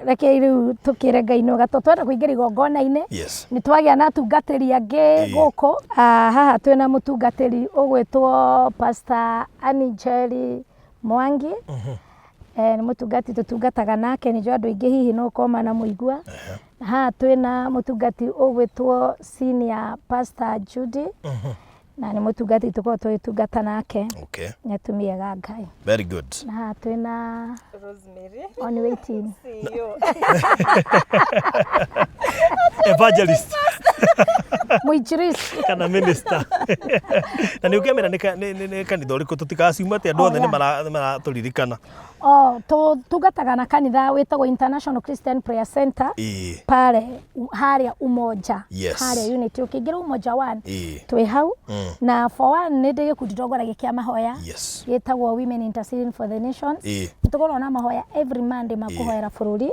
Rekei rĩu tũkĩre Ngai nĩ wega, tondũ twenda kũingĩra igongona-inĩ. Nĩ twagĩa na atungatĩri angĩ gũkũ. Ah, haha twĩna mũtungatĩri ũgwĩtwo Pastor Annie Njeri Mwangi. Nĩ mũtungati tũtungataga nake, nĩ njũĩ andũ aingĩ hihi no gũkorwo manamũigua. Na haha twĩna mũtungati ũgwĩtwo Senior Pastor Judy. Na nĩ mũtungati tũkoragwo tũgĩtungata nake. Nĩ atumia ega Ngai. Very good. Na haha twĩna Rosemary. On waiting. CEO. Evangelist. Mwinjilisti. Kana minister. Na nĩ ũngĩmera nĩ kanitha ũrĩkũ tũtikaciume atĩ andũ othe nĩ maratũririkana. Oh, tũtungataga na kanitha wĩtagwo International Christian Prayer Center. Pale harĩa Umoja. Harĩa Unity ũkĩingĩra Umoja One. Twĩ hau. Na for one nĩ ndĩ gĩkundi ndongoragia kĩa mahoya. Gĩtagwo Women Interceding for the Nations. Nĩ tũkoragwo na mahoya every Monday ma kũhoera bũrũri.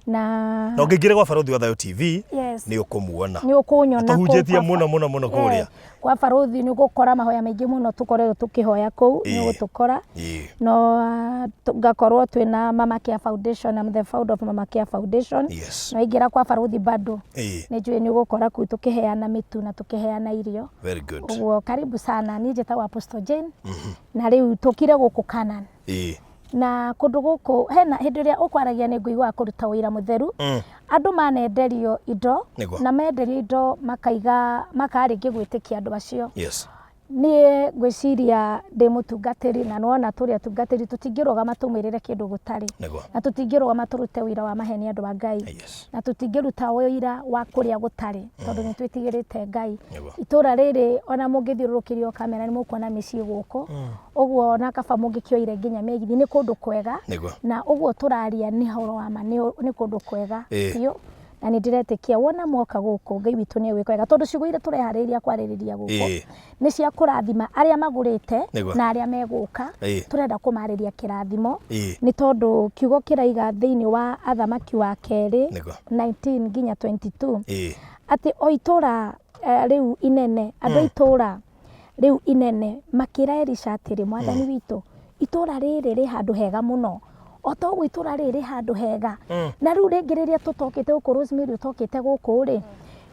Na Na ũngĩingĩra gwa Barũthi wa Thayũ TV nĩ ũkũmuona. Nĩ ũkũnyona kũu Tũhunjĩtie kwa mũno mũno mũno kũrĩa. Kwa Barũthi nĩ ũgũkora mahoya maingĩ mũno tũkoretwo tũkĩhoya kũu, nĩ ũgũtũkora. No ngakorwo twĩna Mama Care Foundation, I'm the founder of Mama Care Foundation. Na waingĩra kwa Barũthi bado nĩ njũĩ nĩ ũgũkora kũu tũkĩheana mĩtu na tũkĩheana irio. Very good. Ũguo karibu sana, niĩ njĩtagwo Apostle Jane. Na rĩu tũkire gũkũ Canaan. Na kũndũ gũkũ hena hĩndĩ ĩrĩa ũkwaragia nĩ ngũiguaga kũruta ũira mũtheru. Andũ manenderio indo na menderio indo makaiga makaga rĩngĩ gwĩtĩkia andũ acio. Niĩ ngwĩciria ndĩ mũtungatĩri na nĩwona tũrĩ atungatĩri tũtingĩrũgama tũmwĩrĩre kĩndũ gũtarĩ. Na tũtingĩrũgama tũrute ũira wa maheni andũ a Ngai. Na tũtingĩruta ũira wa kũrĩa gũtarĩ tondũ nĩ twĩtigĩrĩte Ngai. Itũra rĩrĩ ona mũngĩthiũrũrũkĩrio kamera nĩ mũkuona mĩciĩ gũkũ. Ũguo ona kaba mũngĩkĩoire nginya mĩgithi nĩ kũndũ kwega. Na ũguo tũraria nĩ ũhoro wa ma nĩ kũndũ kwega biũ. Na nĩ ndĩretĩkia wona mwoka gũkũ Ngai witũ nĩ egwĩka wega tondũ ciugo iria tũreharĩrĩria kwarĩrĩria gũkũ nĩ cia kũrathima arĩa magũrĩte na arĩa megũka. Tũrenda kũmarĩria kĩrathimo nĩ tondũ kiugo kĩraiga thĩinĩ wa Athamaki wa kerĩ 19 nginya 22 atĩ o itũra rĩu inene andũ a itũra rĩu inene makĩra Elisha atĩrĩ, Mwathani witũ, itũũra rĩrĩ rĩ handũ hega mũno, o ta ũguo itũũra rĩrĩ rĩ handũ hega. Na rĩu rĩngĩ rĩrĩa tũtokĩte gũkũ, Rosemary ũtokĩte gũkũ rĩ,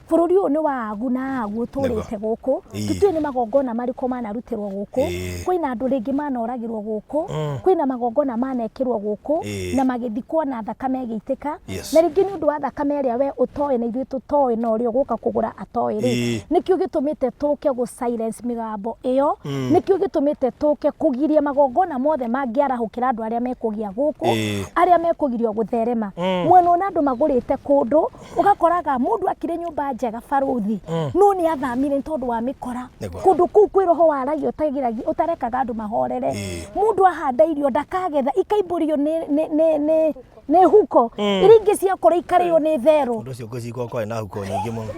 bũrũri ũyũ nĩ wa agu na agu ũtũrĩte gũkũ, tũtiũĩ nĩ magongona marĩkũ manarutĩrwo gũkũ, kwĩna andũ rĩngĩ manoragĩrwo gũkũ, kwĩna magongona manekĩrwo gũkũ, na magĩthikwo na thakame ĩgĩitĩka, na rĩngĩ nĩ ũndũ wa thakame ĩrĩa we ũtoĩ na ithuĩ tũtoĩ na ũrĩa ũgũka kũgũra atoĩ rĩ, nĩkĩo gĩtũmĩte tũke gũ silence mĩgambo ĩyo, nĩkĩo gĩtũmĩte tũke kũgiria magongona mothe mangĩarahũkĩra andũ arĩa mekũgĩa gũkũ, arĩa mekũgirio gũtherema. Mwena ũna andũ magũrĩte kũndũ, ũgakoraga mũndũ akire nyũmba njega barũthi, no nĩ athamire nĩ tondũ wa mĩkora. Kũndũ kũu kwĩ roho waragia ũtarekaga andũ mahorere. Mũndũ ahanda irio ndakagetha, ikaimbũrio nĩ nĩ nĩ nĩ nĩ huko. Iria ingĩ ciakũra ikarĩo nĩ therũ. Ũndũ ũcio ngwĩciria gwakwa kwarĩ na huko nyingĩ mũno.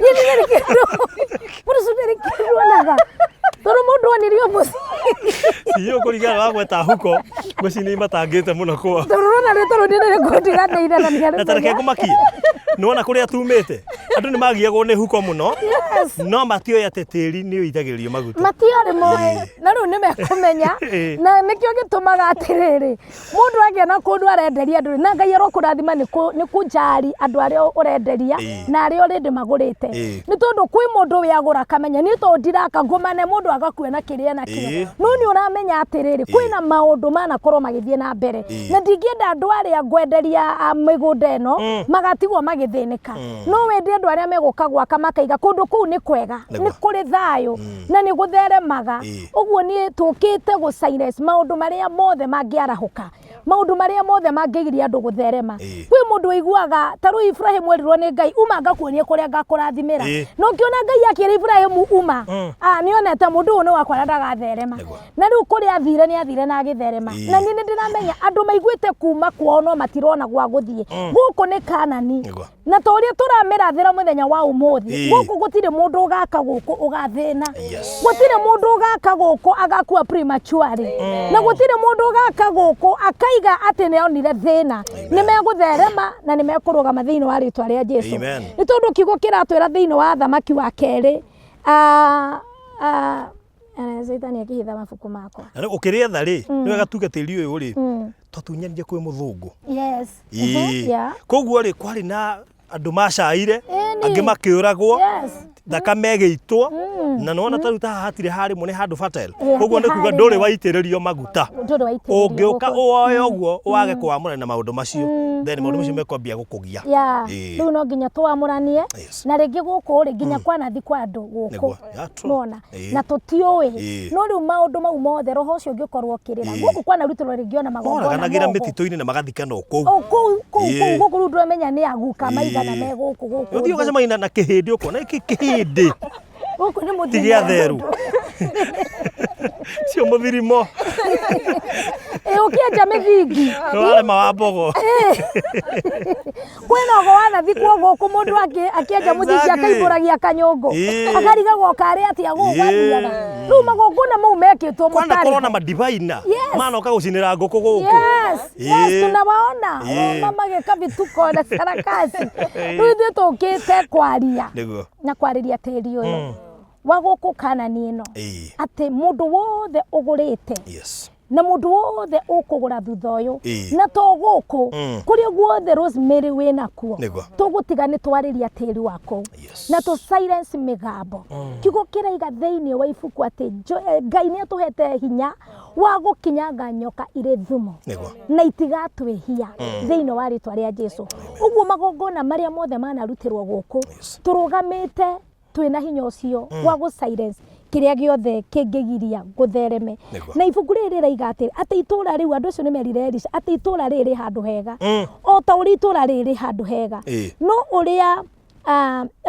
Niĩ nĩ kĩndũ mũndũ ũcio nĩ kĩndũ onaga tondũ mũndũ onirio mũciĩ. Iyo kũringana na wagweta huko ngwĩciria nĩ matangĩte mũno kwao. Tondũ ũrona nĩ tondũ niĩ nĩ ngũndiganĩire na nĩ Na ta reke ngũmakie. Nĩwona kũrĩa tumĩte andũ nĩ magiagwo nĩ huko mũno no matioĩ atĩ tĩri nĩ ũitagĩrĩrio maguta. Matiarĩ moĩ na rĩu nĩ mekũmenya na nĩkĩo gĩtũmaga atĩrĩrĩ Mũndũ agĩa na kũndũ arenderia andũ na Ngai arokũrathima nĩ kũnjari andũ arĩa ũrenderia na arĩa already magũrĩte. Nĩ tondũ kwĩ mũndũ we agũra akamenya niĩ tondũ ndiraka ngũmane mũndũ agakua na kĩrĩa enakĩo. No nĩ ũramenya atĩrĩrĩ kwĩna maũndũ manakorwo magĩthiĩ na mbere na ndingĩenda andũ arĩa ngwenderia mĩgũnda ĩno magatigwo magĩthĩnĩka. No wende andũ arĩa megũka gwaka makaiga kũndũ kũu nĩ kwega, nĩ kũrĩ thayũ na nĩ gũtheremaga. Ũguo niĩ tũkĩte gũ silence maũndũ marĩa mothe mangĩarahũka, maũndũ marĩa mothe mangĩgiria andũ gũtherema. Kwĩ mũndũ ũiguaga ta rĩu Iburahĩmu erirwo nĩ Ngai uma ngakuonie kũrĩa ngakũrathimĩra. Na ũkĩona Ngai akĩra Iburahĩmu uma, ah, nĩ onete mũndũ ũyũ nĩ wakwa na ndagatherema. Na rĩu kũrĩa athire nĩ athire na agĩtherema. Na niĩ nĩ ndĩramenya andũ maiguĩte kuma kwao no matirona gwa gũthiĩ. Gũkũ nĩ Kanani. Na ta ũrĩa tũramĩrathĩra mũthenya wa ũmũthĩ, gũkũ gũtirĩ mũndũ ũgaka gũkũ ũgathĩna. Gũtirĩ mũndũ ũgaka gũkũ agakua prematurely. Na gũtirĩ mũndũ ũgaka gũkũ akaiga atĩ nĩ onire thĩna. Nĩ megũtherema na nĩ mekũrũgama thĩinĩ wa rĩtwa rĩa Jesu. Nĩ tondũ kiugo kĩratwĩra thĩinĩ wa Athamaki wa kerĩ, caitani akĩhitha mabuku makwa. Na rĩu ũkĩrĩetha rĩ, nĩ wega tuge tĩri ũyũ rĩ, Twatunyanire kwĩ mũthũngũ. Yes. Koguo rĩ, kwarĩ na andũ macaire, Ĩni. angĩ makĩũragwo, thakame ĩgĩitwo, na nĩwona ta rĩu ta haha hatirĩ harĩmwo, nĩ handũ fertile. Koguo nĩ hatirĩ kuga ndũrĩ harĩmwo. waitĩrĩrio maguta. Ndũrĩ waitĩrĩrio Ũngĩũka gũkũ. ũoe ũguo wage kwamũrania na maũndũ macio, then maũndũ macio mekwambia gũkũgia. Rĩu no nginya tũamũranie. Na rĩngĩ gũkũ rĩ, nginya kwanathi kwa andũ gũkũ. Nĩguo. Yeah, true. Nona na tũtiũĩ. No rĩu maũndũ mau mothe, roho ũcio ũngĩkorwo ũkĩrĩra gũkũ kwanarutĩrwo rĩngĩ ona magongona Moraganagĩra moko. mĩtitũ-inĩ na magathikana o kũu. O kũu kũu kũu. Gũkũ rĩu ndũramenya nĩ aguka maigana me gũkũ gũkũ Ũthiĩ thĩ. ũgacemania na kĩhĩndĩ, ũkona gĩkĩ kĩhĩndĩ Gũkũ nĩ ti mũthimo gĩa wa theru. mũndũ. Cio mũthirimo. Ĩ, ũkĩenja mĩthingi. Nĩ warema wa mbogo. Kwĩna ogo wanathikwo gũkũ, mũndũ akĩenja mũthingi, akaimbũragia kanyũngũ, akarigagwo karĩ atĩa gũkũ gwathiaga. Rĩu magongona mau mekĩtwo Kwanakorwo mũtarĩ. na madivaina manoka gũcinĩra ngũkũ gũkũ. Yes, tunawaona mama magĩka vituko na sarakasi. Rĩu ithuĩ tũkĩte kwaria na kwarĩria tĩri ũyũ wa gũkũ Kanani ĩno, atĩ mũndũ wothe ũgũrĩte na mũndũ wothe ũkũgũra thutha ũyũ, na to gũkũ, kũrĩa guothe Rosemary wĩnakuo, tũgũtiga nĩ twarĩria tĩri wa kũu na tũ silence mĩgambo. Kiugo kĩraiga thĩinĩ wa ibuku atĩ Ngai nĩ atũhete hinya wa gũkinyanga nyoka irĩ thumu na itigatwĩhia thĩinĩ wa rĩtwa rĩa Jesu. Ũguo magongona marĩa mothe manarutĩrwo gũkũ, tũrũgamĩte twĩna hinya ũcio wa gũ silence kĩrĩa gĩothe kĩngĩgiria gũthereme. Na ibuku rĩrĩ rĩraiga atĩ itũũra rĩu, andũ acio nĩ merire Elisha atĩ itũũra rĩrĩ rĩ handũ hega, o ta ũrĩa itũũra rĩrĩ rĩ handũ hega, no ũrĩa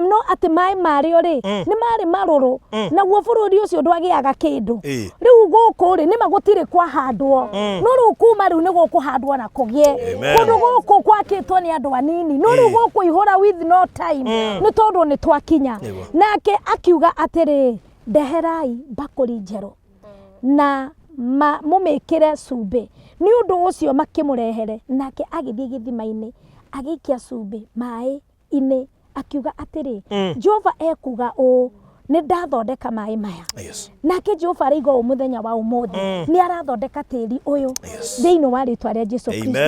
no atĩ maĩ marĩo rĩ, nĩ marĩ marũrũ, naguo bũrũri ũcio ndwagĩaga kĩndũ. Rĩu gũkũ rĩ, nĩma gũtirĩ kwahandwo, no rĩu kuma rĩu nĩ gũkũhandwo na kũgĩe. Kũndũ gũkũ gwakĩtwo nĩ andũ anini, no rĩu gũkũ ihũra with no time, nĩ tondũ nĩ twakinya. Nake akiuga atĩrĩ, ndeherai mbakũri njerũ na mũmĩkĩre cumbĩ. Nĩ ũndũ ũcio makĩmũrehere, nake agĩthiĩ gĩthima-inĩ, agĩikia cumbĩ maĩ-inĩ, akiuga atĩrĩ, Jehova ekuga ũũ, nĩ ndathondeka maĩ maya. Nake Jehova araiga ũũ mũthenya wa ũmũthĩ, nĩ arathondeka tĩri ũyũ thĩinĩ wa rĩtwa rĩa Jesu Kristo.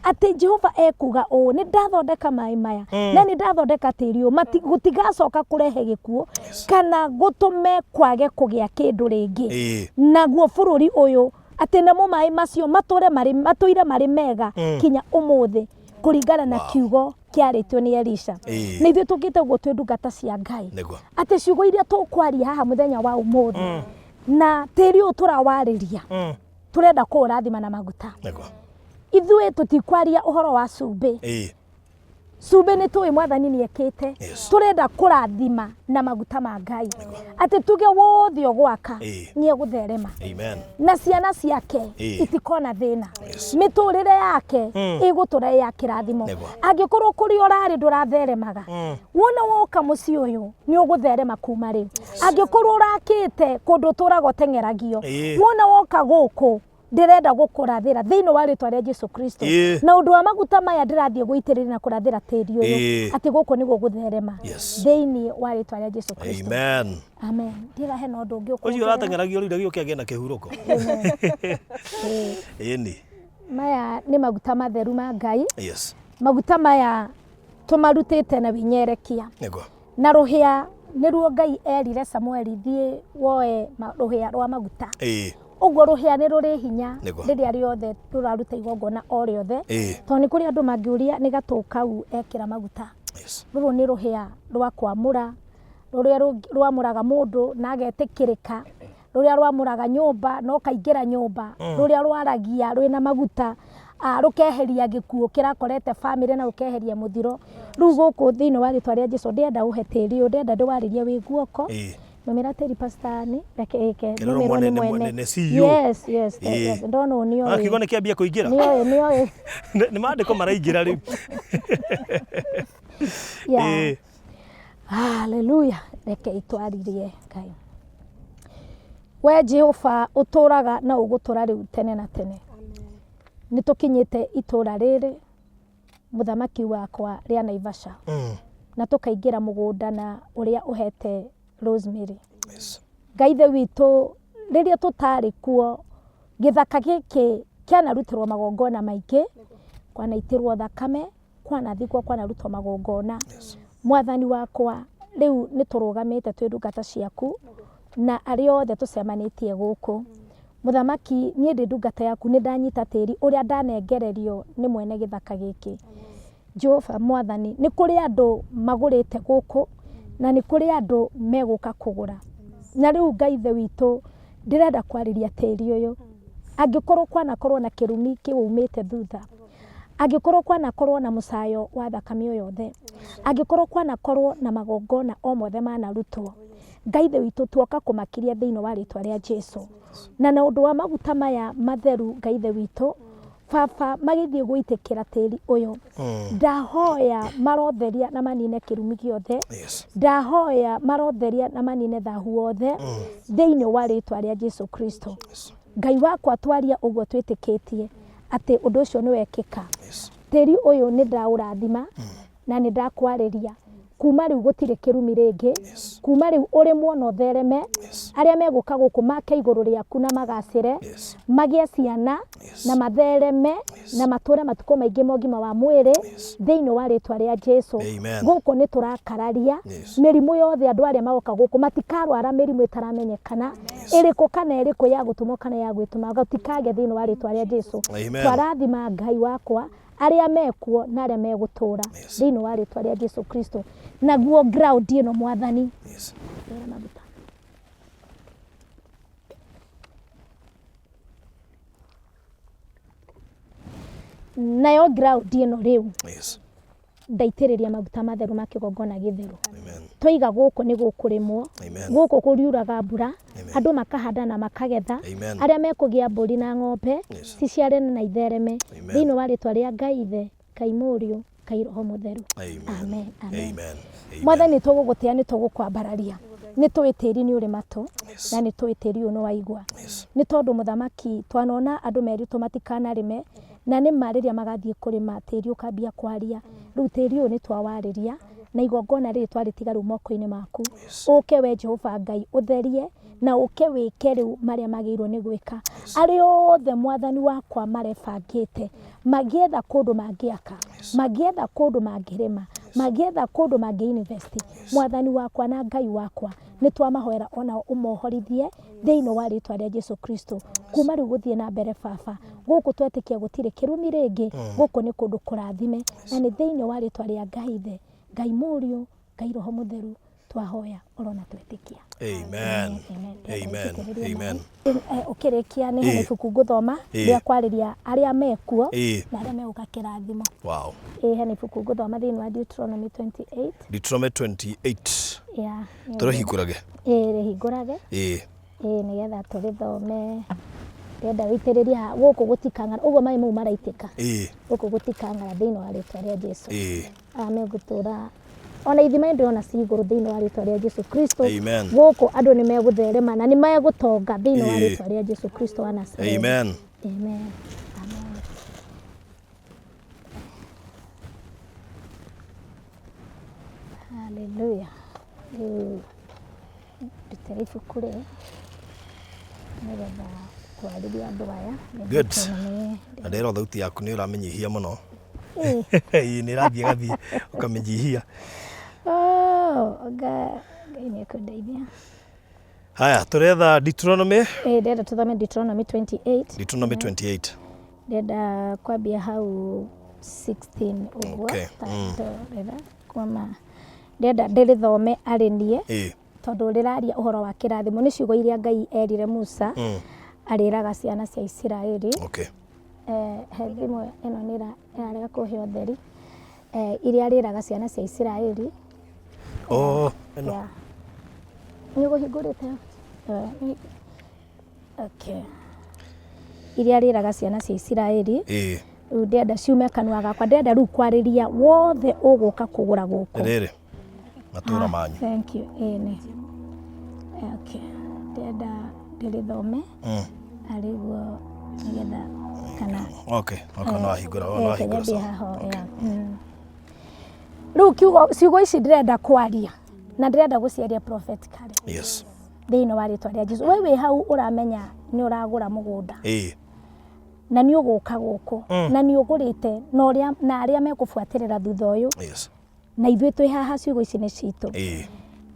Atĩ Jehova ekuga ũũ, nĩ ndathondeka maĩ maya na nĩ ndathondeka tĩri ũyũ, gũtigacoka kũrehe gĩkuũ kana gũtũme kwage kũgĩa kĩndũ rĩngĩ. Naguo bũrũri ũyũ, atĩ namo maĩ macio matũre marĩ, matũire marĩ mega kinya ũmũthĩ, kũringana na kiugo kĩarĩtio nĩ Elisha. Na ithuĩ tũkĩte ũguo twĩ ndungata cia Ngai, atĩ ciugo iria tũkwaria haha mũthenya wa ũmũthĩ, na tĩri ũyũ tũrawarĩria, tũrenda kũũrathima na maguta. Ithuĩ tũtikwaria ũhoro wa cumbĩ. Cumbĩ nĩ tũĩ mwathani nĩ ekĩte. Tũrenda kũrathima na maguta ma Ngai, atĩ tuge wothe ũgwaka nĩ egũtherema na ciana ciake itikona thĩna, mĩtũrĩre yake ĩgũtũra ya kĩrathimo. Angĩkorwo kũrĩa ũrarĩ ndũratheremaga, wona woka mũciĩ ũyũ nĩ ũgũtherema kuma rĩu. Angĩkorwo ũrakĩte kũndũ ũtũraga ũteng'eragio, wona woka gũkũ, ndĩrenda gũkũrathĩra thĩinĩ wa rĩtwa rĩa Jesu Kristo na ũndũ wa maguta maya ndĩrathiĩ gũitĩrĩria na kũrathĩra tĩri ũyũ, atĩ gũkũ nĩguo gũtherema thĩinĩ wa rĩtwa rĩa Jesu Kristo. Amen. Amen. Ndiga hena ũndũ ũngĩ Ũcio ũkuongerera? ũrateng'eragio rĩu ndagĩũke agĩe na kĩhurũko. Ĩni. Maya nĩ maguta matheru ma Ngai. Maguta maya tũmarutĩte na winyerekia na rũhĩa nĩruo Ngai erire Samueli, thiĩ woe rũhĩa rwa maguta. Ũguo rũhĩa nĩ rũrĩ hinya rĩrĩa rĩothe rũraruta igongona o rĩothe, tondũ nĩ kũrĩ andũ mangĩũria nĩ gatũ kau ekĩra maguta. Rũrũ nĩ rũhĩa rwa kwamũra, rũrĩa rwamũraga mũndũ na agetĩkĩrĩka, rũrĩa rwamũraga nyũmba na ũkaingĩra nyũmba, rũrĩa rwaragia rwĩna maguta, rũkeheria gĩkuũ kĩrakorete bamĩrĩ na rũkeheria mũthiro. Rĩu gũkũ thĩinĩ wa rĩtwa rĩa Jesu, ndĩrenda ũhe tĩri ũyũ, ndĩrenda ndĩwarĩrie wĩ guoko. Numĩra tĩri, pastor, reke ĩke. Kĩrorwo Numĩrwo mwene nĩ mwene. nĩ CEO. Yes, yes, ndona ũũ nĩoĩ. Kiugo nĩ kĩambia kũingĩra. Nĩoĩ, nĩoĩ. Nĩ maandĩko maraingĩra rĩu. Haleluya. Reke itwaririe Ngai. We Jehova ũtũraga na ũgũtũra rĩu tene na tene, nĩ tũkinyĩte itũra rĩrĩ, mũthamaki wakwa, rĩa Naivasha, na tũkaingĩra mũgũnda na ũrĩa ũhete Rosemary. Ngai ithe witũ, rĩrĩa tũtarĩ kuo, gĩthaka gĩkĩ Kĩanarutĩrwo magongona maingĩ, kwanaitĩrwo thakame, kwanathikwo, kwanarutwo magongona. Mwathani wakwa, rĩu nĩ tũrũgamĩte twĩ ndungata ciaku na arĩa othe tũcemanĩtie gũkũ. Mũthamaki, niĩ ndĩ ndungata yaku, nĩ ndanyita tĩri ũrĩa ndanengererio nĩ mwene gĩthaka gĩkĩ. Jehova Mwathani, nĩ kũrĩ andũ magũrĩte gũkũ na nĩ kũrĩ andũ megũka kũgũra. Na rĩu Ngai Ithe witũ, ndĩrenda kwarĩria tĩri ũyũ. Angĩkorwo kwanakorwo na kĩrumi kĩumĩte thutha, angĩkorwo kwanakorwo na mũcayo wa thakame o yothe, angĩkorwo kwanakorwo na magongona o mothe manarutwo, Ngai Ithe witũ tuoka kũmakiria thĩinĩ wa rĩtwa rĩa Jesu. Na na ũndũ wa maguta maya matheru Ngai Ithe witũ, Baba magĩthiĩ gũitĩkĩra tĩri ũyũ, ndahoya marotheria na manine kĩrumi gĩothe, ndahoya marotheria na manine thahu wothe thĩinĩ wa rĩtwa rĩa Jesu Kristo. Ngai wakwa twaria ũguo twĩtĩkĩtie atĩ ũndũ ũcio nĩ wekĩka. Tĩri ũyũ nĩ ndaũrathima na nĩ ndakwarĩria kuma rĩu gũtirĩ kĩrumi rĩngĩ. Kuma rĩu ũrĩmwo na ũthereme. Arĩa megũka gũkũ make igũrũ rĩaku na magacĩre, magĩe ciana na mathereme na matũre matukũ maingĩ ma ũgima wa mwĩrĩ thĩinĩ wa rĩtwa rĩa Jesu. Amen. Gũkũ nĩ tũrakararia mĩrimũ yothe, andũ arĩa magoka gũkũ matikarwara mĩrimũ ĩtaramenyekana ĩrĩkũ kana ĩrĩkũ ya gũtũmwo kana ya gwĩtũma, gũtikagĩa thĩinĩ wa rĩtwa rĩa Jesu. Amen. Twarathima Ngai wakwa arĩa mekuo na arĩa megũtũra thĩinĩ wa rĩtwa rĩa Jesu Kristo. Naguo ground ĩno Mwathani, Wĩra maguta. Nayo ground ĩno rĩu ndaitĩrĩria maguta matheru ma kĩgongona gĩtheru. Amen. Twaiga gũkũ nĩ gũkũrĩmwo, Amen. gũkũ kũriuraga mbura, Amen. andũ makahanda na makagetha. Amen. Arĩa mekũgĩa mbũri na ng'ombe ciciarane na ithereme Amen. thĩinĩ wa rĩtwa rĩa Ngai Ithe, Ngai Mũriũ, Ngai Roho Mũtheru. Amen. Amen. Amen. Amen. Amen. Mwathani, nĩ tũgũgũtĩa, nĩ tũgũkwambararia, nĩ tũĩ tĩri nĩ ũrĩ matũ na nĩ tũĩ tĩri ũyũ nĩ waigua. Nĩ tondũ mũthamaki, twanona andũ meritwo matikanarĩme, na nĩ ma rĩrĩa magathiĩ kũrĩma tĩri ũkambia kwaria. Rĩu tĩri ũyũ nĩ twawarĩria na igongona rĩrĩ twarĩtiga rĩu moko-inĩ maku. Ũke we Jehova Ngai ũtherie na ũke wĩke rĩu marĩa magĩrĩirwo nĩ gwĩka. Arĩa othe Mwathani wakwa marebangĩte magĩetha kũndũ mangĩaka, magĩetha kũndũ mangĩrĩma, magĩetha kũndũ mangĩ invest, Mwathani wakwa na Ngai wakwa, nĩ twamahoera onao ũmohorithie thĩinĩ wa rĩtwa rĩa Jesu Kristo. Kuma rĩu gũthiĩ na mbere Baba, gũkũ twetĩkia gũtirĩ kĩrumi rĩngĩ, gũkũ nĩ kũndũ kũrathime, na nĩ thĩinĩ wa rĩtwa rĩa Ngai Ithe, Ngai Mũriũ, Ngai Roho Mũtheru twahoya orona twetĩkia. Amen. Amen. Amen. Amen. Ũkĩrĩkia nĩ hena ibuku ngũthoma rĩa kwarĩria arĩa mekuo na arĩa megũka kĩrathimo. Wow. Hena ibuku ngũthoma thĩinĩ wa Deuteronomy 28. Deuteronomy 28. Yeah. Tũrĩhingũrage. Rĩhingũrage. Nĩgetha tũrĩthome. Ndĩrenda wĩitĩrĩrie haha gũkũ gũtikang'ara, ũguo maĩ mau maraitĩka. Gũkũ gũtikang'ara thĩinĩ wa rĩtwa rĩa Jesu. Aya megũtũra ona ithima ndĩrona ci igũrũ thĩinĩ wa rĩtwa rĩa Jesu Kristo. Amen. Gũkũ andũ nĩ megũtherema na nĩ megũtonga thĩinĩ wa rĩtwa rĩa Jesu Kristo wa Nazareth. Amen. Amen. Amen. Hallelujah. Rĩu ndutĩra ibuku rĩ nĩgetha twarĩrie andũ aya. Good. Na ndĩrona thauti yaku nĩ ũramĩnyihia mũno. Ĩĩ nĩ ĩrathiĩ ĩgathiĩ ũkamĩnyihia. Oh, Ngai nĩ ekũndeithia. Haya, tũretha Deuteronomy. Ĩĩ ndĩrenda tũthome Deuteronomy 28. Deuteronomy 28. Ndĩrenda kwambia hau 16 ũguo. Okay. Ndĩrenda kwama ndĩrenda ndĩrĩthome arĩ niĩ. Tondũ rĩraria ũhoro wa kĩrathimo, nĩ ciugo iria Ngai erire Musa arĩraga ciana cia Isiraeli. Okay. He thimũ ĩno nĩ ĩrarega kũhe ũtheri. Iria arĩraga ciana cia Isiraeli. Oh, ĩno. Yeah. Nĩ ũgũhingũrĩte? Okay. Iria arĩraga ciana cia Isiraeli. Rĩu ndĩrenda ciume kanua gakwa, ndĩrenda rĩu kwarĩria wothe ũgũka kũgũra gũkũ. Rĩrĩ matũra manyu. Thank you. Ĩĩ nĩ. Okay. Ndĩrenda ndĩrĩthome arĩguo nĩgetha kana Okay, okay, no wahingũra, no wahingũra sawa. Rĩu kiugo ciugo ici ndĩrenda kwaria na ndĩrenda gũciaria prophetically. Thĩinĩ wa rĩtwa rĩa Jesu. We wĩ hau ũramenya nĩ ũragũra mũgũnda. Na nĩ ũgũka gũkũ na nĩ ũgũrĩte na ũrĩa na arĩa mekũbuatĩrĩra thutha ũyũ. Na ithuĩ twĩ haha ciugo ici nĩ citũ.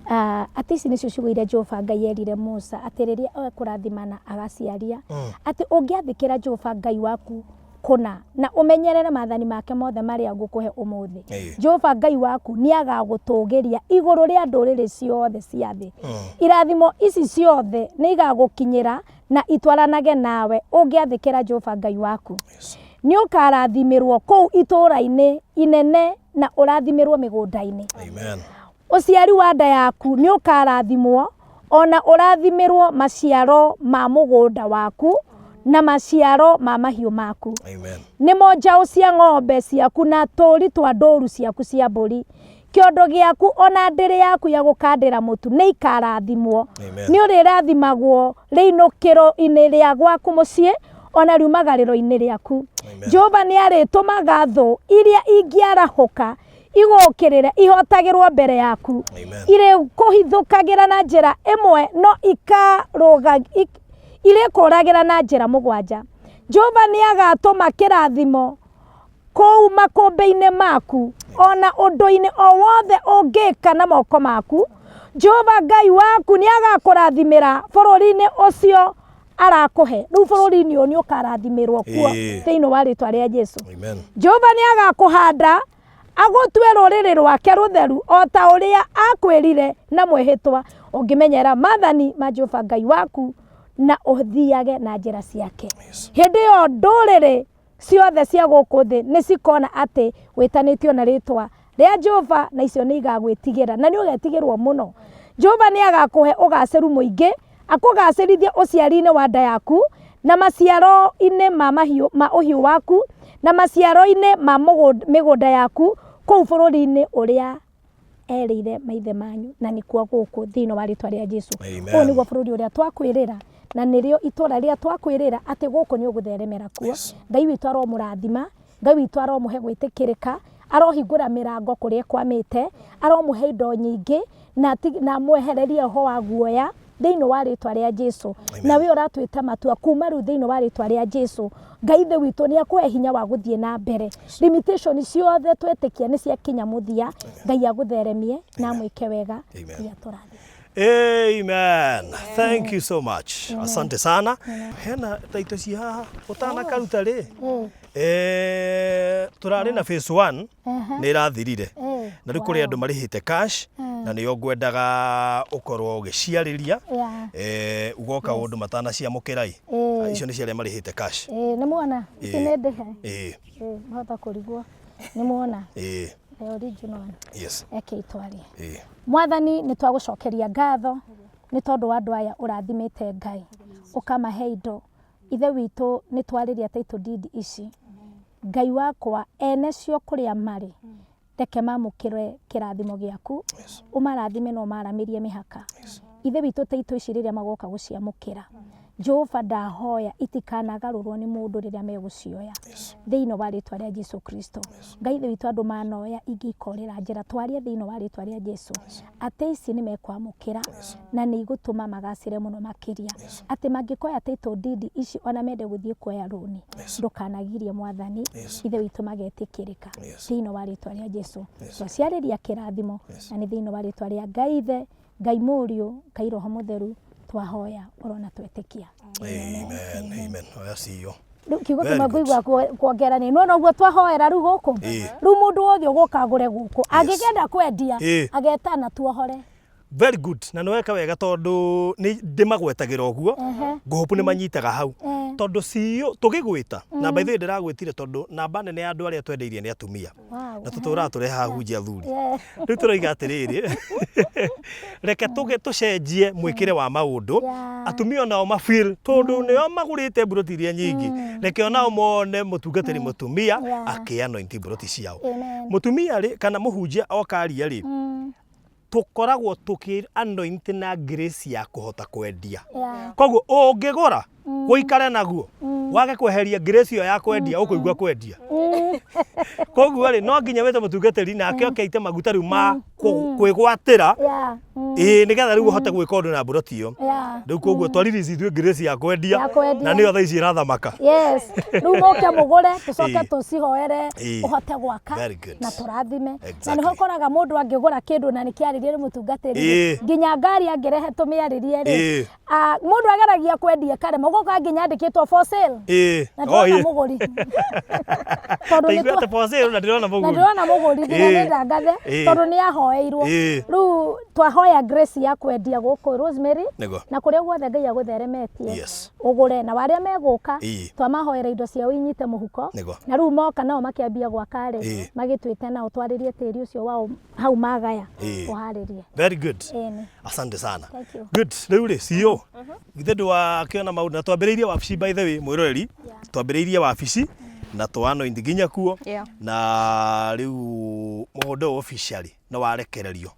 Ah, atĩ ici nĩcio ciugo iria Jehova Ngai erire Musa atĩ rĩrĩa ekũrathimana agaciaria atĩ ũngĩathĩkĩra Jehova Ngai waku kũna na ũmenyerere maathani make mothe marĩa ngũkũhe ũmũthĩ, Jehova Ngai waku nĩagagũtũũgĩria igũrũ rĩa ndũrĩrĩ ciothe cia thĩ. Irathimo ici ciothe nĩigagũkinyĩra na itwaranage nawe ũngĩathĩkĩra Jehova Ngai waku. Nĩũkarathimĩrwo kũu itũũra-inĩ inene na ũrathimĩrwo mĩgũnda-inĩ. Amen. Ũciari wa nda yaku nĩũkarathimwo, o na ũrathimĩrwo maciaro ma mũgũnda waku, na maciaro ma mahiũ maku. Amen. Nĩmo njaũ cia ng'ombe ciaku na tũũri twa ndũũru ciaku cia mbũri. Kĩondo gĩaku o na ndĩrĩ yaku ya gũkandĩra mũtu nĩikarathimwo. Amen. Nĩũrĩrathimagwo rĩinũkĩro-inĩ rĩa gwaku mũciĩ, o na riumagarĩro-inĩ rĩaku. Amen. Jehova nĩarĩtũmaga thũ iria ingĩarahũka igũũkĩrĩre ihootagĩrwo mbere yaku. Amen. Irĩkũhithũkagĩra na njĩra ĩmwe no ikarũga irĩkũũragĩra na njĩra mũgwanja. Jehova nĩagatũma kĩrathimo kũu makũmbĩ-inĩ maku, o na ũndũ-inĩ o wothe ũngĩka na moko maku. Jehova Ngai waku nĩagakũrathimĩra bũrũri-inĩ ũcio arakũhe. Rĩu bũrũri-inĩ ũyũ nĩũkarathimĩrwo kuo thĩinĩ wa rĩtwa rĩa Jesu. Amen. Jehova nĩagakũhanda agũtue rũrĩrĩ rwake rũtheru o ta ũrĩa akwĩrire na mwĩhĩtwa, ũngĩmenyera maathani ma Jehova Ngai waku na ũthiage na njĩra ciake. Hĩndĩ ĩyo ndũrĩrĩ ciothe cia gũkũ thĩ nĩ cikona atĩ wĩtanĩtio na rĩĩtwa rĩa Jehova, na icio nĩ igagwĩtigĩra, na nĩ ũgetigĩrwo mũno. Jehova nĩ agakũhe ũgaacĩru mũingĩ, akũgaacĩrithie ũciari-inĩ wa nda yaku, na maciaro-inĩ ma mahiũ ma ũhiũ waku, na maciaro-inĩ ma mĩgũnda yaku, kũu bũrũri-inĩ ũrĩa erĩire maithe manyu, na nĩkuo gũkũ thĩinĩ wa rĩtwa rĩa Jesu. Amen. Ũyũ nĩguo bũrũri ũrĩa twakwĩrĩra, na nĩrĩo itũra rĩrĩa twakwĩrĩra atĩ gũkũ nĩ ũgũtheremera kuo. Ngai witũ aromũrathima, Ngai witũ aromũhe gwĩtĩkĩrĩka, arohingũra mĩrango kũrĩa ĩkwamĩte, aromũhe indo nyingĩ, na amwehererie roho wa guoya thĩinĩ wa rĩtwa rĩa Jesu. Na we ũratuĩte matua kuma rĩu thĩinĩ wa rĩtwa rĩa Jesu, Ngai ithe witũ nĩ akũhe hinya wa gũthiĩ na mbere. Limitation ciothe twetĩkia nĩ ciakinya mũthia. Ngai agũtheremie na amwĩke wega. Amen. Ngai atũrathime. Amen. Thank you so much. Asante sana. Hena taito ci haha ũtanakaruta rĩ. Eh, tũrarĩ na phase 1 nĩ ĩrathirire. Na rĩu kũrĩ andũ marĩhĩte cash na nĩo ngwendaga ũkorwo ũgĩciarĩria. Eh, ugoka ũndũ matanaciamũkĩra ĩ. Icio nĩ cia arĩa marĩhĩte cash. Nĩ muona ici nĩ ndĩhe. Mahota kũrigwo. Nĩ muona. The original one. Reke itwarie. Mwathani nĩ twagũcokeria ngatho nĩ tondũ wa andũ aya ũrathimĩte Ngai ũkamahe indo. Ithe witũ nĩ twarĩria title deed ici. Ngai wakwa ene cio kũrĩa marĩ reke mamũkĩre kĩrathimo gĩaku, ũmarathime na ũmaramĩrie mĩhaka. Ithe witũ title ici rĩrĩa magoka gũciamũkĩra, Jehova ndahoya itikanagarũrwo nĩ mũndũ rĩrĩa megũcioya. Thĩinĩ wa rĩtwa rĩa Jesu Kristo. Ngai ithe witũ andũ manoya ingĩ ikorĩra njĩra, twarie thĩinĩ wa rĩtwa rĩa Jesu atĩ ici nĩ mekwamũkĩra na nĩ igũtũma magacĩre mũno makĩria. Atĩ mangĩkoya title deed ici ona mende gũthiĩ kuoya rũni, ndũkanagirie Mwathani, ithe witũ magetĩkĩrĩka thĩinĩ wa rĩtwa rĩa Jesu. Twaciarĩria kĩrathimo na nĩ thĩinĩ wa rĩtwa rĩa Ngai Ithe, Ngai Mũriũ, Ngai Roho Mũtheru twahoya ũrona twetĩkia. Amen. Amen. Oya ciyo. Rĩu kiugo Very kĩmwe good. ngũigua kuongera nĩ nĩwona ũguo twahoera rĩu gũkũ. Rĩu mũndũ wothe ũgũka agũre gũkũ angĩkenda kwendia agetana tuohore. Very good. Na nĩ weka wega tondũ nĩ ndĩmagwetagĩra ũguo. Ngũhũpu nĩ manyitaga hau. Tondũ CEO tũgĩgwĩta na by the way ndĩragwĩtire tondũ namba nene ya andũ arĩa twendeirie nĩ atumia. Na tũtũraga tũrehaga hunjia athuri. Rĩu tũroiga atĩrĩrĩ, reke tũcenjie mwĩkĩre wa maũndũ. Atumia onao ma feel tondũ nĩo magũrĩte mburoti iria nyingĩ. Reke onao mone mũtungatĩri mũtumia akĩ anoint mburoti ciao. Mũtumia rĩ kana mũhunjia oka aria rĩ, tũkoragwo tũkĩ anoint na grace ya kũhota kwendia. Koguo ũngĩgũra ũikare naguo wage kweheria grace ĩyo ya kwendia ũkũigua kwendia. Koguo rĩ no nginya wĩte mũtungatĩri nake oke aite maguta rĩu ma Kwĩgwatĩra. Yeah. Ĩĩ, nĩgetha rĩu ũhote gwĩka ũndũ na mburoti ĩyo. Rĩu koguo twaririci ithuĩ grace ya kwendia. Ya kwendia. Na nĩyo thaa ici ĩrathamaka. Yes, rĩu mũke mũgũre, tũcoke tũcihoere ũhote gwaka Very good. na tũrathime. Na nĩho ũkoraga mũndũ angĩgũra kĩndũ na nĩkĩarĩrie nĩ mũtungatĩri, nginya ngari angĩrehe tũmĩarĩrie rĩ, ah, mũndũ ageragia kwendia karema ũgoka nginya andĩkĩtwo for sale na ndĩrona mũgũri tondũ nĩ Taigua atĩ for sale na ndĩrona na mũgũri. Ndĩrona mũgũri nginya nĩ ndangathe tondũ nĩ ahoeirwo. Rĩu twahoya grace ya kwendia gũkũ Rosemary na kũrĩa guothe Ngai agũtheremetie ũgũre, na arĩa megũka twamahoera indo ciao inyite mũhuko, na rĩu moka nao makĩambia gwaka rĩ, magĩtuĩte nao twarĩrie tĩri ũcio wao hau magaya ũharĩrie. Very good. Ĩni. Asante sana. Thank you. Good. Rĩu rĩ, CEO, githĩ ndwakĩona maũndũ na twambĩrĩirie wabici, by the way, mwĩroreri, twambĩrĩirie wabici na twa anoint nginya kuo. Na rĩu mũgũnda ũyũ officially nĩ warekererio.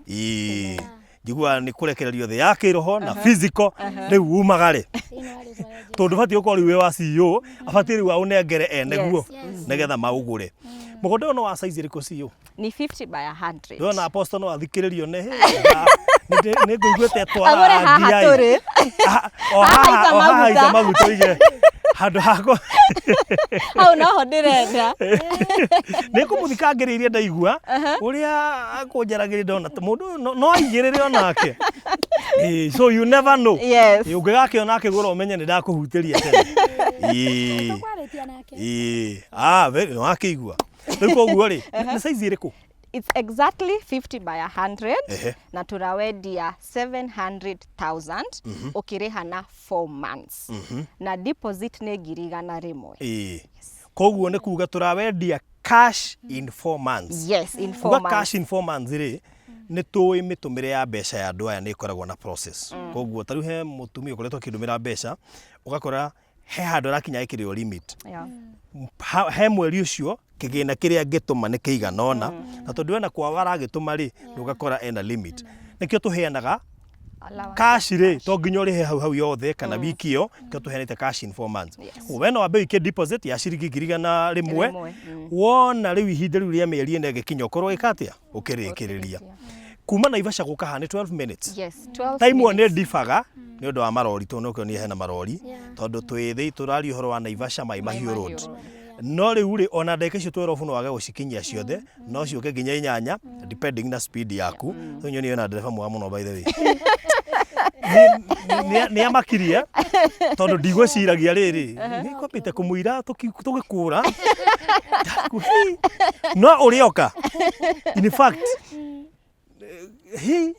Ĩĩ, njiguaga nĩ kũrekererio thĩ ya kĩroho na physical. Rĩu umagare tondũ ndũbatiĩ gũkorwo rĩu wĩ wa CEO, abatiĩ rĩu aũnengere ene guo nĩgetha maũgũre. Mũgũnda ũyũ nĩ wa size ĩrĩkũ, CEO? Ni 50 by 100. Ndĩrona apostle no athikĩrĩrio nĩ nĩ ngũiguĩte. Agũre haha tũrĩ. O Haha haha ita o haha ita maguta. Maguta oige handũ hakwa. Hau noho ndĩrenda. Nĩ ngũmũthikangĩrĩirie, ndaigua ũrĩa akũnjaragĩria, ndona ta mũndũ ũyũ no aigĩrĩre onake. Ĩĩ, so you never know. Ĩĩ, ũngĩgakĩona akĩgũra ũmenye nĩ ndakũhutĩria tene. Ĩĩ. Tũkwarĩtia nake. Ĩĩ, ah, very, nĩwakĩigua rĩu. Koguo rĩ, nĩ size ĩrĩkũ? It's exactly 50 by 100. Na tũrawendia 700,000 ũkĩrĩha na 4 months na deposit nĩ 100,000. Ĩĩ, koguo nĩ kuga tũrawendia cash in 4 months. Yes, in 4 Kuga months. Cash in 4 months rĩ, nĩ tũĩ mĩtũmĩre ya mbeca ya andũ aya nĩ ĩkoragwo na process. Koguo ta rĩu he mũtumia ũkoretwo akĩndũmĩra mbeca, ũgakora he handũ arakinya ĩkĩrĩo limit. He mweri ũcio kĩgĩna kĩrĩa angĩtũma nĩ kĩigana ũna, na tondũ ena kwao aragĩtũma rĩ, ũgakora ena limit. Nĩkĩo tũheanaga Allowance. Cash rĩ, to nginya ũrĩhe hau hau yothe kana wiki ĩyo, nĩkĩo tũheanĩte cash in 4 months. We no wambe ũikie deposit ya ciringi 100,000. 100. Wona rĩu ihinda rĩu rĩa mĩeri 4 ĩgĩkinya, ũkorwo ĩka atĩa ũkĩrĩkĩrĩria. Kuma Naivasha gũka haha nĩ 12 minutes. Yes, 12 Time ĩyo nĩ minutes. ndibaga nĩ ũndũ wa marori, tondũ nokĩo niĩ hena marori, tondũ twĩ thĩ tũraria ũhoro wa Naivasha Mai Mahiũ Mahiũ Road. Road. No rĩu rĩ, ona ndagĩka icio 12 no wage gũcikinyia ciothe, no ciũke nginya 8 depending na speed yaku. Rĩu nyoni ĩna ndereba mwega mũno, by the way. Nĩ amakirie tondũ ndigwĩciragia rĩrĩ nĩ kwambĩte kũmũira tũgĩkũra. Ndaku- no ũrĩoka, in fact, hi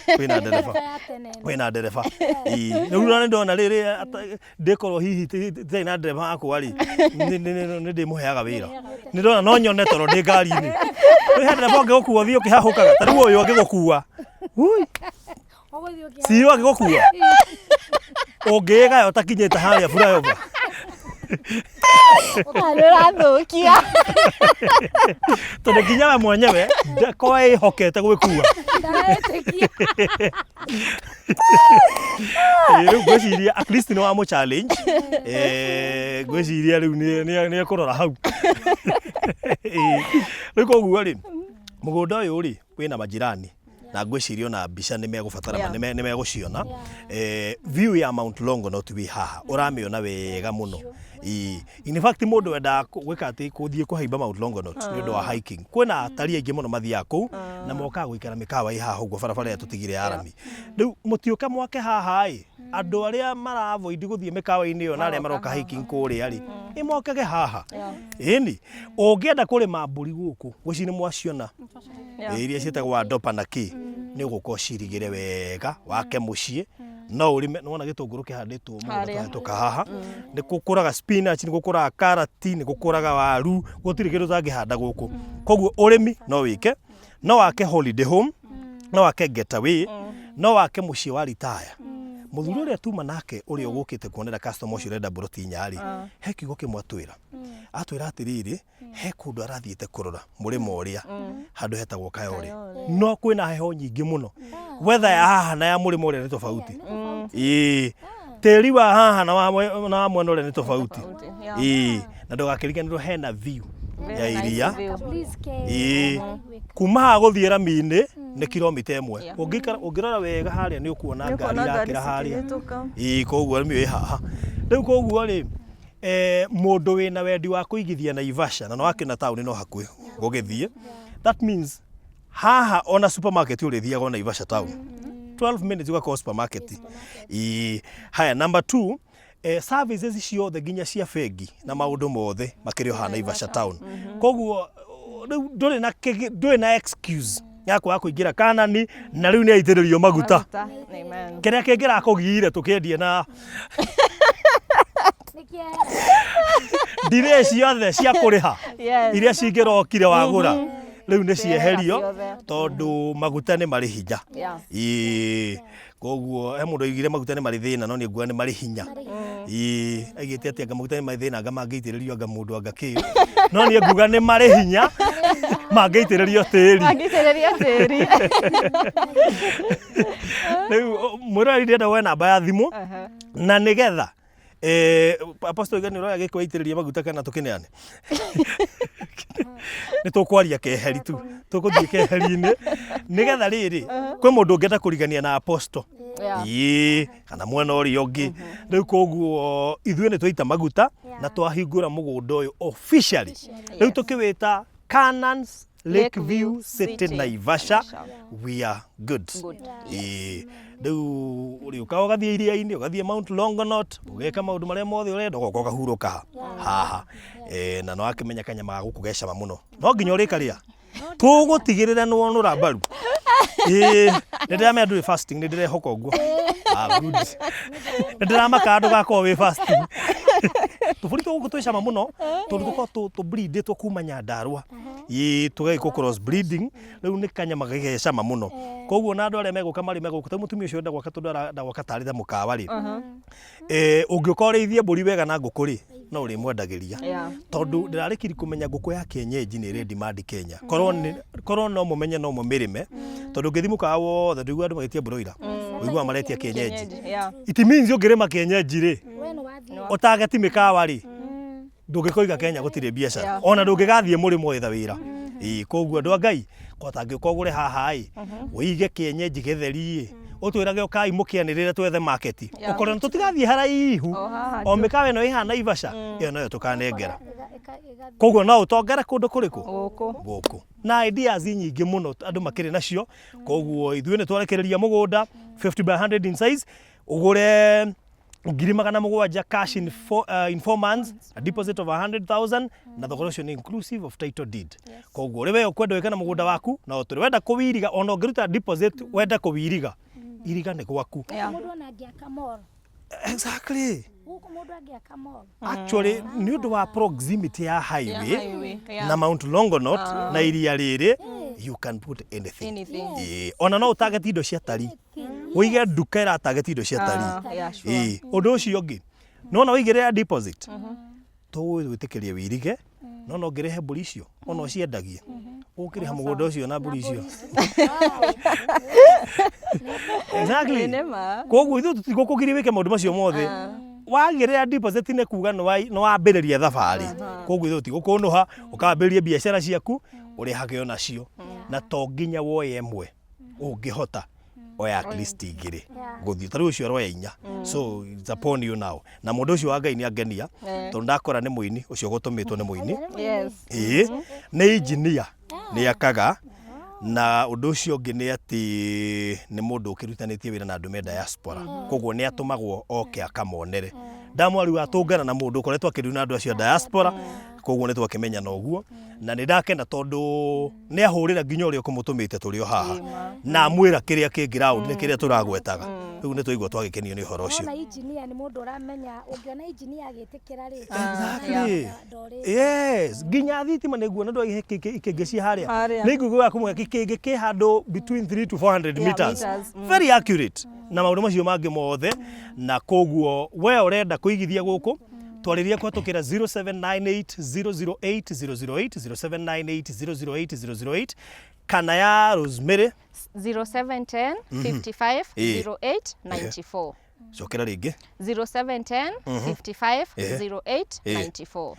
wĩna ndereba. Ya tene. Wĩna ndereba. Ĩĩ, rĩu na nĩndona rĩrĩ ndĩkorwo hihi titarĩ na ndereba wakwa rĩ, nĩ ndĩmũheaga wĩra. Nĩ ndona no nyone toro ndĩ ngari-inĩ. Rĩu he ndereba ũngĩgũkua ũthiĩ ũkĩhahũkaga, ta rĩu ũyũ angĩgũkua. Ui, Ũgũthiĩ ũkĩha- CEO angĩgũkua ũngĩĩgaya ũtakinyĩte harĩa flyover. Ah, nĩ ũrathũkia. Tondũ nginya we mwenyewe ndakorwo ĩhokete gwĩkua. Ndaretĩkia. Ĩĩ, rĩu ngwĩciria at least nĩ wamũ challenge. Ngwĩciria rĩu nĩ ekũrora hau. Ĩĩ, rĩu koguo rĩ, mũgũnda ũyũ rĩ wĩna majirani, na ngwĩciria ona mbica nĩ megũbatara, nĩ megũciona. View ya Mount Longonot wĩ haha ũramĩona wega mũno. Ĩĩ. In fact, mũndũ wendaga gwĩka atĩ kũthiĩ kũhaimba Mount Longonot nĩ ũndũ wa hiking, kwĩna atari aingĩ mũno mathiaga kũu na mokaga gũikara mĩkawa ĩ haha ũguo barabara ĩrĩa tũtigire ya rami. Rĩu mũtiũke mwake haha ĩ, andũ arĩa mara avoid gũthiĩ mĩkawa-inĩ ĩyo na arĩa maroka hiking kũrĩa rĩ, ĩ mokage haha. Ĩni ũngĩenda kũrĩma mbũri gũkũ, ngwĩciria nĩ mwaciona. Ĩ, iria ciĩtagwo adopa na kĩ, nĩ ũgũka ũcirigĩre wega wake mũciĩ, no ũrĩme. Nĩwona gĩtũngũrũ kĩhandĩtwo mũgũnda. Harĩa. Twahĩtũka haha nĩ gũkũraga spinach, nĩ gũkũraga karati, nĩ gũkũraga waru, gũtirĩ kĩndũ ũtangĩhanda gũkũ. Koguo ũrĩmi no wĩke, no wake holiday home, no wake getaway, no wake mũciĩ wa retire. Mũthuri ũrĩa tuma nake, ũrĩa ũgũkĩte kuonera customer ũcio ũrenda mburoti 4 rĩ, he kiugo kĩmwe atwĩra. Atwĩra atĩrĩrĩ, he kũndũ arathiĩte kũrora mũrĩmo ũrĩa, handũ hetagwo Kayore, no kwĩna heho nyingĩ mũno. Weather ya haha na ya mũrĩmo ũrĩa nĩ tofauti. Ĩĩ, tĩri wa haha na wa mwena ũrĩa nĩ tofauti. Tofauti, yeah. Ĩĩ, na ndũgakĩriganĩrwo hena view. Ya Very nice iria. view. Please ke. Ĩĩ. Kuma haha gũthiĩ rami-inĩ nĩ kilomita ĩmwe. Yeah. Ũngĩikara ũngĩrora wega harĩa nĩ ũkuona Nĩ ngari ũkuona ngari irakĩra harĩa. cikĩhĩtũka. Ĩĩ koguo rami ĩ haha. Rĩu koguo rĩ mũndũ wĩna wendi wa kũigithia Naivasha na nĩwakĩona taũni no hakuhĩ gũgĩthiĩ. That means haha ona supermarket ũrĩthiaga o Naivasha town. 12 minutes ũgakorwo supermarket. Ĩĩ. Haya number 2 services ciothe nginya cia bengi na maũndũ mothe makĩrĩ o haha Naivasha town. Koguo rĩu ndũrĩ na ndũrĩ na excuse ya kwaga kũingĩra Kanani na rĩu nĩ aitĩrĩrio maguta. Maguta. Amen. Kĩrĩa kĩngĩrakũgiire tũkĩendie na ndirĩ ciothe cia kũrĩha Yes. iria cingĩrokire wagũra rĩu nĩ cieherio ciothe. tondũ maguta nĩ marĩ hinya. Yeah. Ĩĩ koguo he mũndũ oigire maguta nĩ marĩ thĩna no niĩ nguona nĩ marĩ hinya. Ĩĩ aigĩte atĩ anga maguta nĩ marĩ thĩna anga mangĩitĩrĩrio anga mũndũ anga kĩ no niĩ nguga nĩ marĩ hinya mangĩitĩrĩrio tĩri. Mangĩitĩrĩrio tĩri. Rĩu mwĩroreri ndĩrenda woe namba ya thimũ na nĩgetha Apostle Oiga nĩ ũroya gĩkĩ waitĩrĩria maguta kana tũkĩneane? Nĩ tũkwaria keheri tu tũgũthiĩ keheri-inĩ nĩgetha rĩrĩ kwĩ mũndũ ũngĩenda kũrigania na Apostle Yeah. ĩĩ kana mwena ũrĩa ũngĩ rĩu koguo ithuĩ nĩ twaita maguta na twahingũra mũgũnda ũyũ officially rĩu tũkĩwĩta Canaan's Lakeview City Naivasha we are good. Good. Ĩĩ rĩu ũrĩũkaga ũgathiĩ iria-inĩ ũgathiĩ Mount Longonot ũgeka maũndũ marĩa mothe ũrenda ũgoka ũkahurũka haha na no akĩmenya kanyama ga gũkũ ge cama mũno no nginya ũrĩkarĩa tũgũtigĩrĩra nĩ wonũra mbaru. Ĩĩ nĩ ndĩramenya ndũrĩ fasting nĩ ndĩrehoka ũguo. Ah, good. Nĩ ndĩramaka ndũgakorwo wĩ fasting. Tũbũri twa gũkũ twĩ cama mũno tondũ tũkoragwo tũ breedĩtwo kuma Nyandarũa. Ĩĩ tũgagĩkwo cross breeding rĩu nĩ kanyama ge cama mũno. Koguo na andũ arĩa megũka marĩme gũkũ ta mũtumia ũcio ũrenda gwaka tondũ arenda gwaka tarĩ ta mũkawa rĩ. Ũngĩũka ũrĩithie mbũri wega na ngũkũ rĩ no ũrĩmwendagĩria. Yeah. Tondũ ndĩrarĩkiri kũmenya ngũkũ ya kienyeji nĩ ĩrĩ demand Kenya. Korwo no mũmenye no mũmĩrĩme tondũ ũngĩthiĩ mũkawa wothe ndũiguaga andũ magĩtia broiler ũiguaga maretia kienyeji. Yeah. It means ũngĩrĩma kienyeji rĩ We nĩ wathiĩ. ũtageti mĩkawa rĩ ndũngĩkoiga Kenya gũtirĩ biacara Yeah. ona ndũngĩgathiĩ mũrĩmo wetha wĩra. Ĩĩ koguo andũ a Ngai kwatangĩũka ũgũre haha ĩ ũige kienyeji gĩtheri ĩ ũtwĩrage ũkai mũkĩanĩrĩre twethe market Yeah. ũkorwo tũtigathiĩ haraihu O haha o mĩkawa ĩno ĩhana Naivasha ĩyo noyo tũkanengera Ĩgathiĩ. koguo no ũtongere kũndũ kũrĩkũ Gũkũ. gũkũ na ideas nyingĩ mũno andũ makĩrĩ nacio koguo ithuĩ nĩ twarekereria mũgũnda 50 by 100 in size ũgũre 700,000 cash in 4 months a deposit of 100,000 na thogora ũcio nĩ inclusive of title deed. Koguo ũrĩ we ũkwenda wĩke na mũgũnda waku na ũtũrĩ wenda kũwiriga ona ũngĩruta deposit wenda kũwiriga iriga nĩ gwaku. Yeah. Mũndũ ona angĩaka mall. Exactly. Gũkũ mũndũ angĩaka mall. Actually nĩ ũndũ wa proximity ya highway, highway, yeah. na Mount Longonot na iria rĩrĩ you can put anything. Anything. Ĩĩ, ona no ũtageti indo cia tari ũige nduka ĩratageti indo cia tari. Yeah, sure. Ĩĩ, ũndũ ũcio ũngĩ nona ũigĩrĩra deposit tũgwĩtĩkĩrie wĩirige no no ngĩrĩhe mbũri icio ona ũciendagie ũkĩrĩha mũgũnda ũcio na mbũri icio. Exactly. Ĩĩ, nĩ ma. Koguo ithuĩ tũtigũkũgiria wĩke maũndũ macio mothe wagĩrĩra deposit nĩ kuga nĩ wambĩrĩria thabarĩ koguo ithuĩ tũtigũkũnũha ũkambĩrĩria biacara ciaku ũrĩhage onacio na to nginya woye ĩmwe ũngĩhota oya at least igĩrĩ gũthiĩ ta rĩu ũcio aroya inya so it's upon you now na mũndũ ũcio wa Ngai nĩ angenia tondũ ndakora nĩ mũini ũcio gũtũmĩtwo nĩ mũini. Yes. Ĩĩ nĩ engineer nĩ akaga na ũndũ ũcio ũngĩ nĩ atĩ nĩ mũndũ ũkĩrutanĩtie wĩra na andũ me diaspora koguo nĩ atũmagwo oke akamonere ndamwari atũngana na mũndũ ũkoretwo akĩruna na andũ acio a diaspora koguo nĩ twakĩmenyana ũguo na nĩ ndakena tondũ nĩ ahũrĩra nginya ũrĩa ũkũmũtũmĩte tũrĩ o haha na amwĩra kĩrĩa kĩ ground nĩ kĩrĩa tũragwetaga rĩu nĩ twaigua twagĩkenio nĩ ũhoro ũcio. Wona engineer nĩ mũndũ ũramenya ũngĩona engineer agĩtĩkĩra rĩ Exactly. ndorĩ. Yes, nginya thitima nĩ nguona ndå ikĩngĩ ci harĩa Harĩa. nĩ nguga kũmwe gĩkĩngĩ kĩ handũ between 3 to 400 Yeah, meters. meters, Very accurate na maũndũ macio mangĩ mothe na koguo we ũrenda kũigithia gũkũ twarĩria kũhetũkĩra 0798 008 008 0798 008 008 kana ya Rosemary 0710 55 Ĩĩ. 08 94. Cokera rĩngĩ. 0710 55 Ehe. 08 94.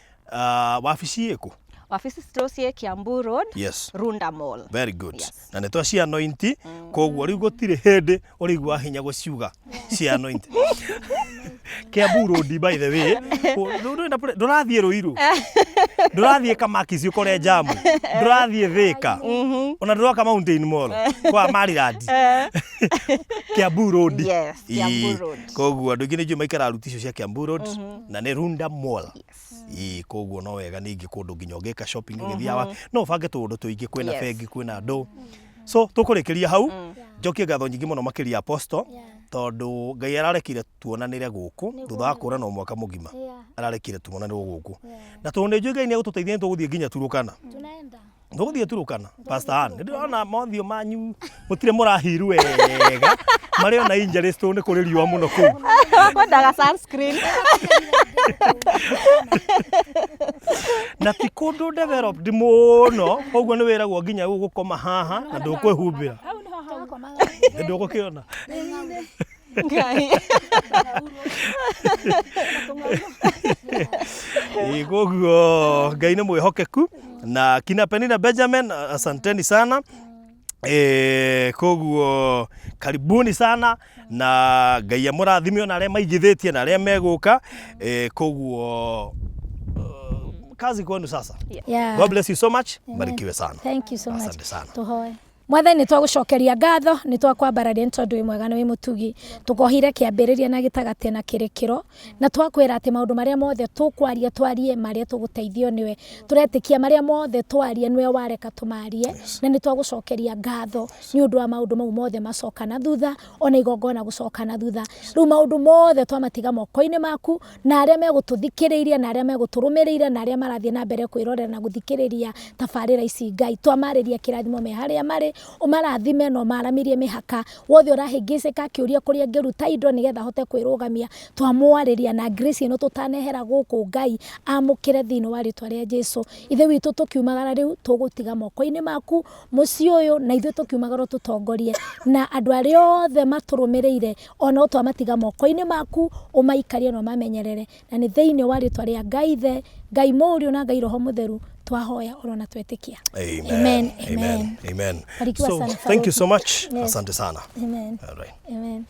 Wabici ĩkũ? Wabici citũ ciĩ Kiambu Road, Yes. Runda Mall. Very good. Yes. Na nĩ twa anoint, koguo rĩu gũtirĩ hĩndĩ ũrĩigua hinya gũciuga cia anoint. Kiambu Road, by the way, ndũrathiĩ Ruiru, ndũrathiĩ Kamakisi ũkore jamu, ndũrathiĩ Thika, ona ndũroka Mountain Mall kwa Maryland. Kiambu Road. Yes, Kiambu Ĩĩ. Road. Koguo andũ aingĩ nĩ njũĩ maikaraga ruti icio cia Kiambu Road na nĩ Runda Mall. Ĩĩ, koguo no wega ningĩ kũndũ nginya ũngĩka shopping ũgĩthiaga no ũbange tũũndũ tũingĩ, kwĩna bengi, kwĩna andũ. So tũkũrĩkĩria hau, njokie ngatho nyingĩ mũno makĩria Apostle, tondũ Ngai ararekire tuonanĩre gũkũ thutha wa kũranwo mwaka mũgima. Ararekire tuonanĩre gũkũ na tondũ nĩ njũĩ Ngai nĩ egũtũteithia, nĩ tũgũthiĩ nginya Turukana. Tunaenda. Tũgũthiĩ Turukana. Pastor Ann, nĩ ndĩrona mothiũ manyu mũtirĩ mũrahiru wega, marĩ ona injuries tondũ nĩ kũrĩ riũa mũno kũu. Kwendaga sunscreen. Na ti kũndũ developed mũno, koguo nĩ wĩragwo nginya ũgũkoma haha na ndũkwĩhumbĩra. Hau nĩho hau. Nĩ ndũgũkĩona. Ngai. Ĩĩ, koguo Ngai nĩ mwĩhokeku na kina Penina Benjamin, asanteni sana. Koguo karibuni sana na Ngai amũrathime ona arĩa maigithĩtie na arĩa megũka. Koguo kazi kwenu sasa. God bless you so much. Barikiwe sana. Thank you so much. Asante sana. Tuhoe. Mwathani, nĩ twagũcokeria ngatho, nĩ twakwambararia nĩ tondũ wĩ mwega na wĩ mũtugi. Tũkohire kĩambĩrĩria na gĩtagatĩ na kĩrĩkĩro, na twakwĩra atĩ maũndũ marĩa mothe tũkwaria twarie marĩa tũgũteithio nĩwe. Tũretĩkia marĩa mothe twaria nĩwe wareka tũmarie, na nĩ twagũcokeria ngatho nĩ ũndũ wa maũndũ mau mothe macoka na thutha, ona igongona gũcoka na thutha. Rĩu maũndũ mothe twamatiga moko-inĩ maku, na arĩa megũtũthikĩrĩiria na arĩa megũtũrũmĩrĩire na arĩa marathiĩ na mbere kwĩrorera na gũthikĩrĩria tabarĩra ici, Ngai twamarĩria kĩrathimo me harĩa marĩ, ũmarathime na ũmaramĩrie mĩhaka. Wothe ũrahĩngĩcĩka akĩũria kũrĩa angĩruta indo nĩgetha ahote kwĩrũgamia, twamwarĩria na grace ĩno tũtanehera gũkũ, Ngai amũkĩre thĩinĩ wa rĩtwa rĩa Jesu. Ithe witũ, tũkiumagara rĩu tũgũtiga moko-inĩ maku mũciĩ ũyũ, na ithuĩ tũkiumagara tũtongorie, na andũ arĩa othe matũrũmĩrĩire ona twamatiga moko-inĩ maku, ũmaikarie na ũmamenyerere, na nĩ thĩinĩ wa rĩtwa rĩa Ngai Ithe, Ngai Mũriũ na Ngai Roho Mũtheru twahoya oro na twetĩkia. Amen. Amen. Amen. Amen. Barikiwa So, sana, thank you so much. Yes. Asante sana. Amen. All right. Amen.